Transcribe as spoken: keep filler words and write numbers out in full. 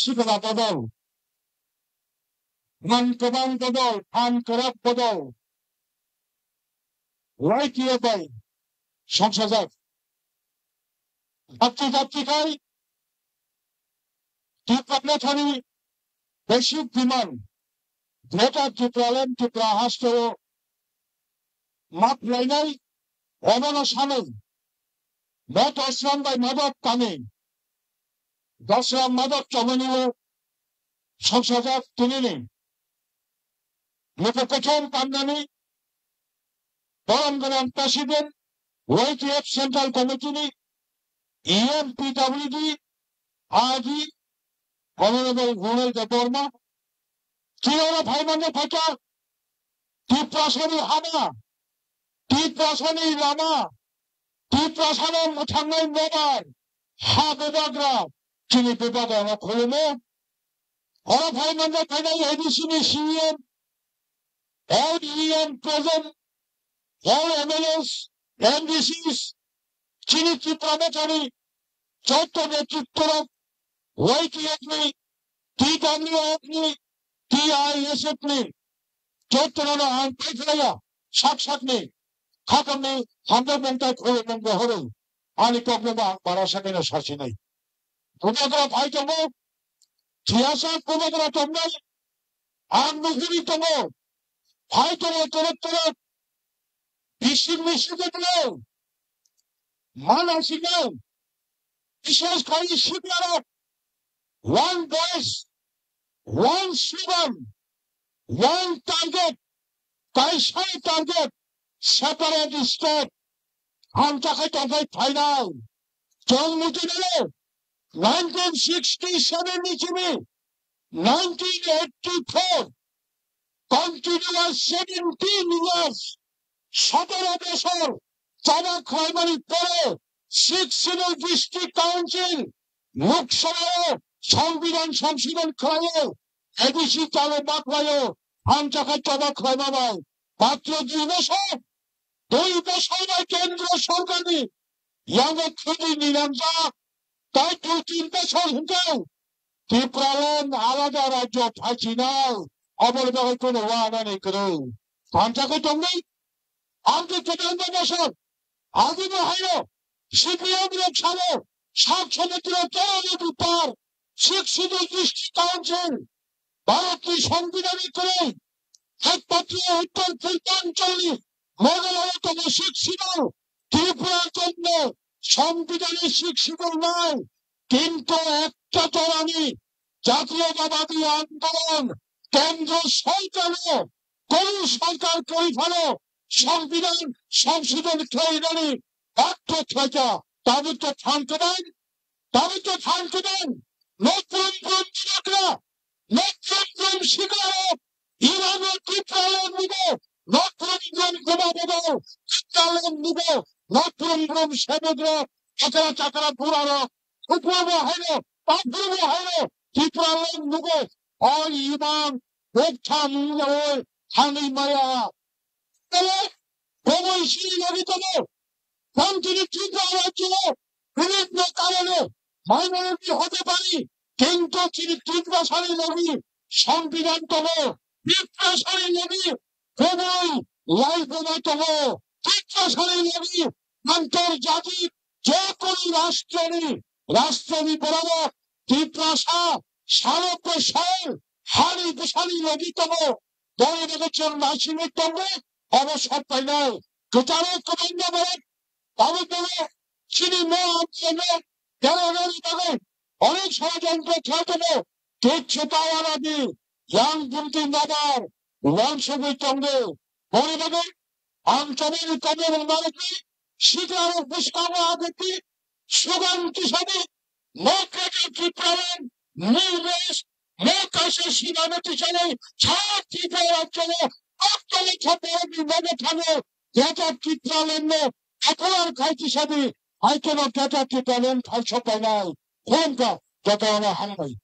sikla bodol, man kwbang bodol, phan kwrak bodol, Y T F bai songsajak. Dakti dakti khai Tipra Mothani basic demand, Greater Tipraland, Tripura hasteo map lainai, obono sanwi, bo Dosram bai Madhab kami, Dosram Madhab chomoni o songsajak tinini. Luku kothom kamnani borom gwnang President, Y T F Central Committee ni E M P W D, R D, Honorable Ronald Debbarma, Tirana phaimani phaikha, Tiprasani hama, Tiprasani lama, Tiprasano mwthangnai nobar, ha bubagra, chini bubagrano khulumo. Oro phaimani phainai A D C ni C E M, all E M present, all M L As, M D Cs, chini Tipra Mothani joto netrito rok, Y T F ni, T W F ni, T I S F ni, jotono ang paikhlaiya, sak sakni, khakamni hamjakmung tei khulumung bo horo, ani kokno bo ang bara sakino sasinai. Bubagra phai tongo, siyasa bubagra tongnai, ang nukgwi tongo, phai tongo torok torok, bising bising tongo, mana sinai, bises khai siklarok, one voice, one slogan, one target, kaisa target, separate state, hamjakhe tongkhai phainai. Chwng muchungo nineteen sixty-seven ni simi nineteen eighty-four, continuous seventeen years, সতেরো বছর choba khlaimani pore Sixth Schedule District Council Lok Sabha o Songbidan Songshodhon khlaio, A D C chalo ma khlaio, hamjakhe choba khlaima bai. Matro dui bosor, dui bosor bai kendro sorkarni yango khudi ninamjak, tai dui tin bosor hwnkhe Tipraland alada rajyo phaichinai, aboni bagwi kono wanani kwrwi. Hamjakhe tongdi, ang khe kwbangma bosor, agini haino C P M rok sabo, sak somudro tei rupar, Sixth Schedule District Council, Bharatni Songbidanni kwrwi, ekmatro Uttor Purbancholni Meghalaya tongo Sixth Schedule, Tripura tongo Songbidanni Sixth Schedule nai, kintu ekta jorani Jatiyotabadi Andolon kendro sorkaro, Konu sorkar kwrwi phano Songbidan songshodhon khlainani bagwi khlaikha. Tabuk to phan kwbang, tabuk to phan kwbang. Nok brum brum bubagra, nok brum brum siklarok, Iranno Tipraland nugo, nok brum brum kwma bodol, Tipraland nugo, nok brum brum sebekrok, chakra chakra burarok, upro bo haino, tapro bo haino, Tipraland nugo, o imang, boktham wngyaui thangwi maya. Tele, bongwi siri logi tongo. Tang tini Tripura rajyo, bibhinno karone minority hote pari, kintu tini Tiprasani logi Songbidan tongo, Tiprasani logi kubui laibuma tongo, Tiprasani logi antorjatik je kono rashtroni, rashtroni borok Tiprasa sarok bwsai hani bwsani logi tongo. Boni bagwi chwng naisingwi tongwi obo sok painai. Kwcharo kwbangma borok tabuk borok chini no amcheno derarani bagwi onek sorojontro khlai tongo. Kichu ta wana di, yang bumtwi nobar wansugwi tongo. Boni bagwi ang chobani tongmung narwknai siklarok bwskango agwi slogan tisadi, no greater Tipraland, no rest, no kaisa simano tisadi, sa Tripura rajyo no, koktwma thaparokni nogo thangwi greater Tipraland no declare khai tisadi, hai kheno greater Tipraland phaisok painai. Khumkha, jotono hambai.